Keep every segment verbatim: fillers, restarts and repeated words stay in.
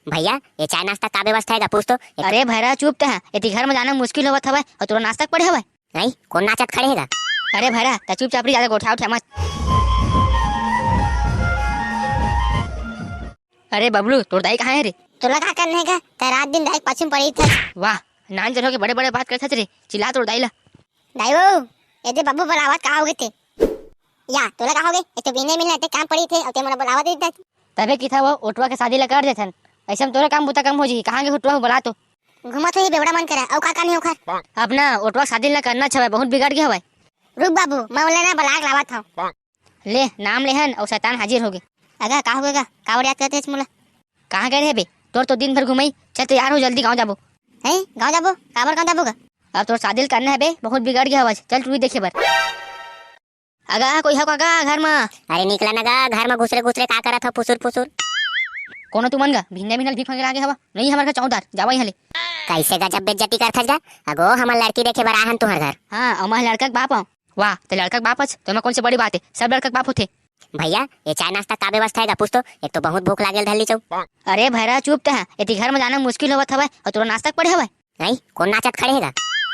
भैया, ये चाय नाश्ता का व्यवस्था हे गा, पूछ तो। एक अरे भैरा, चुप तैं, एती घर म जाना मुश्किल होवत हवय अउ तोला नाश्ता के पड़े हवय। नहीं, कोन नाचत खड़े हे गा? अरे भैरा, तैं चुपचाप रही, जादा गोठिया उठिया मत। अरे बबलू, तोर दाई कहाँ हे रे? तोला का करना हे गा? तैं रात दिन दाई के पाछू म पड़े रहिथस। वाह, नान जन होके बड़े-बड़े बात करथस रे, चिल्ला तोर दाई ला। दाई वो, ए दे बाबू बलावत, का होगे ते? या, तोला का होगे? एक तो बिने मिलना ते काम पड़े रहिथे, अउ तैं मोला बलावत रहिथस। तभे किथा वो ओटवा के शादी ला कर देथन, अइसे म तोरे काम बुता कम हो जही, कहाँ गे ओटवा हो बला तो। घूमत होही बेवड़ा मन करा, अउ का काम हे ओखर? अब ना ओटवा के शादी ला करना हवय, बहुत बिगड़ गे हवय। रुक बाबू, मैं ओला ना बला के लावत हंव। ले, नाम लेहन अउ शैतान हाजिर होगे। अगा, का होगे गा? काबर याद करत हस मोला? कहाँ गए रहे बे? तोर तो दिन भर घुमई। चल तैयार हो, जल्दी गाँव जाबो। हैं? गाँव जाबो? काबर गाँव जाबो गा? अब तोर शादी ल करना हे बे, बहुत बिगड़ गे हवस। चल टूरी देखे बर। अगा, कोई हव का गा घर म? अरे निकला ना गा, घर म घुसरे घुसरे का करत हव फुसुर फुसुर? कोनो तुमन गा? भिंडा भिंडा भीख मांगे लागे हवा? नहीं, हमर घर चौदार, जावा यहाँ ले। कैसे गजब बेइज्जती करथस गा? अगो, हमन लड़की देखे बर आहन तुहर घर। हाँ, अउ मैं लड़का के बाप हूँ। वाह, ते लड़का के बाप हच, तो मैं कौन सी बड़ी बात है, सब लड़का के बाप होथे। भैया, ये चाय नाश्ता का व्यवस्था हे गा? पूछ तो, एक तो बहुत भूख लागेल धरली चौ। अरे भैरा, चुप तैं, एती घर म जाना मुश्किल होवत हवय, अउ तोला नाश्ता के पड़े हवय। नहीं, कोन नाचत खड़े हे गा?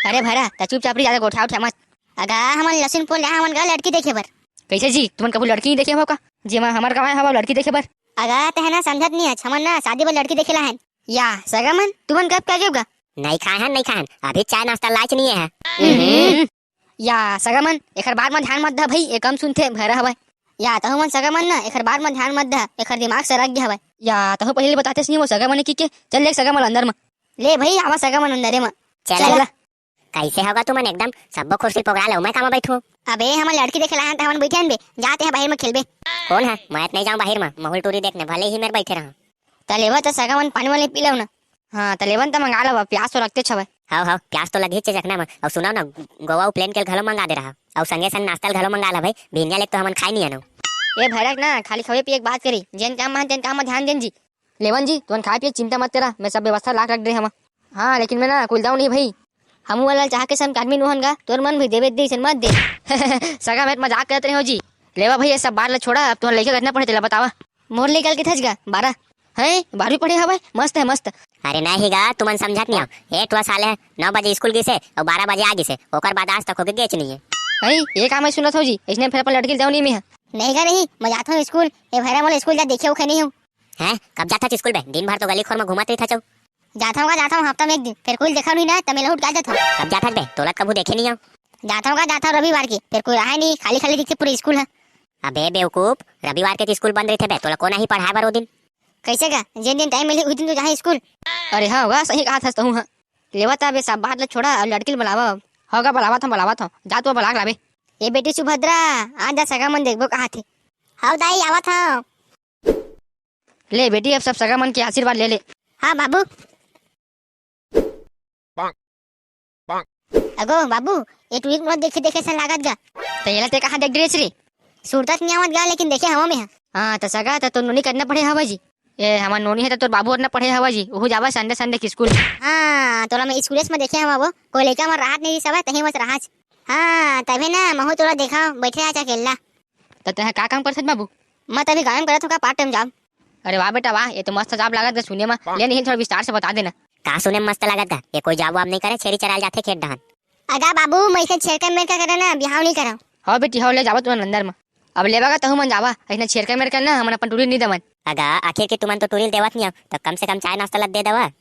अरे भैरा, तैं चुपचाप रही, जादा गोठिया उठिया मत। अगा, हमन लसुन पोल ले हमन गा लड़की देखे बर। कैसे जी, तुमन कभू लड़की नहीं देखे हव का? जेमा हमर गाँव आए हव लड़की देखे बर। अगा, तैं ना समझत नहीं हच, हमन ना शादी बर लड़की देखे ला हन। या, सगा मन, तुमन गप का गेव गा? नहीं खाए हन, नहीं खाए हन, अभी चाय नाश्ता लायच नहीं है। हम्म। या सगा मन, एखर बात म ध्यान मत दे भई, ए कम सुनथे, भैरा हवय। या तहु मन सगा मन न, एखर बात म ध्यान मत दे, एखर दिमाग सरक गे हवय। या तहु पहिले बतातेस नहीं वो सगा मन कि के, चल ले सगा मन अंदर म। ले भई, आवा सगा मन अंदरे म। चल। चल। कैसे हव गा तुमन एकदम, सब्बो कुर्सी पोगरा ले, मैं कामा बैठू? अबे, हमन लड़की देखे ला हन, त हमन बैठे हन बे, जा तैं बाहिर म खेलबे। कोन ह? मैं त नहीं जाऊँ बाहिर म, महूल टूरी देखने, भले ही मेर बैठे रहूँ। त लेवा त सगा मन पानी वाले पी लेव ना। हाँ, त लेवन त मंगा लेवा, प्यास तो लगतेच हवय। हव, हव, प्यास तो लगही चे चखना म। अउ सुनव ना, गोवा अउ प्लेन के घलो मंगा दे रहा। अउ संगे संग नाश्ता ल घलो मंगा ला भाई, बिहनिया ले तो हमन खाए नहीं आनो। ए भैरक ना, खाली खवे पिए के बात करी, जेन काम म हन, तेन काम म ध्यान देन जी। लेवन जी, तुमन खाए पिए के चिंता मत करा, मैं सब व्यवस्था ला के रख दे हवा। हाँ, लेकिन मैं ना कुलदाऊ नहीं भाई। हमू वाला चाह के सम आदमी नोहन गा, तोर मन भाई देवे दे, इसन मत दे। सगा मैं त मजाक करत रहे हो जी। लेवा भाई, ये सब बात ला छोड़ा, अब तुमन लइका कतना पढ़े तेला बतावा। मोर लइका ल किथच गा, बारह। हैं, बारहवीं पढ़े हवय, मस्त है, मस्त। अरे नहीं गा, तुमन समझत नहीं हो। ए ठो साले नौ बजे स्कूल गिसे अउ बारह बजे आ गिसे, ओकर बाद आज तक होके गेच नहीं है। हैं, ये का मैं सुनत हो जी? इसने फिर अपन लड़की ल देव नहीं मैं ह। नहीं गा नहीं, मैं जात हूँ स्कूल। ए भैरा मोला स्कूल जा देखे उखे नहीं हूँ। हैं, कब जात हच स्कूल बे? दिन भर तो गली खोर में घूमत रहिथच। जात हूँ गा, जात हूँ, हफ्ता में एक दिन। फिर कोई देखा नहीं ना, त मैं लहुट के आ जात हूँ। कब जात हच बे? तोला कभू देखे नहीं हूँ। जात हूँ गा, जात हूँ रविवार के। फिर कोई रहा नहीं, खाली खाली दिखते पूरे स्कूल है। अबे बेवकूफ, रविवार के तो स्कूल बंद रहिथे बे, तोला कोन आही पढ़ाए बर ओ दिन? कैसे गा? जेन दिन टाइम मिलही, उही दिन तो जाही स्कूल। अरे हाँ गा, सही कहाथस तहूँ ह। लेवा त अबे सब बात ल छोड़ा अउ लड़की ल बलावा अब। हव गा, बलावत हंव, बलावत हंव। जा तो बला के लाबे। ए बेटी सुभद्रा, आ जा, सगा मन देखबो कहाथे। हव दाई, आवत हंव। ले बेटी, अब सब सगा मन के आशीर्वाद ले ले। हाँ बाबू। अगो बाबू, ए टूरी मोला देखे देखे सन लागत गा। त एला ते कहाँ देख डरेस रे? सुरता त नइ आवत गा, लेकिन देखे हवं मेंह। हाँ, त सगा, त तोर नोनी कतना पढ़े हवय जी? ए, हमर नोनी हे त तोर बाबू अतना पढ़े हवय जी, उहू जावय Sunday Sunday के स्कूल। हाँ, तोला मैं स्कूलेच म देखे हवं वो, कोई लइका मन राहत नइ रिहिस हवय, तहीं मच राहच। हाँ, तभे ना, महू तोला देखा, बइठे रहच अकेल्ला। त तैं ह का काम करथस बाबू? मैं त अभी गाँव म करत हँव का, part time job। अरे वाह बेटा वाह, ये तो मस्त job लागत गा सुने म। ले नहीं, थोड़ा विस्तार से बता देना। का सुने म मस्त लागत गा? ये कोई job वाब नहीं करे, छेरी चराय ल जाथे खेत डहन। अगा बाबू, मैं अइसने छेरका मेरका करा ना बिहाव नहीं करँव। हव बेटी, हव, ले जावत तुमन अंदर म। अब लेवा गा तहू मन जावा, अइसने छेरका मेरका ना हमन अपन टूरी ल नहीं देवन। अगा, आखिर के तुमन तो टूरी ल देवत नहीं हव, त कम से कम चाय नाश्ता ल दे देवा।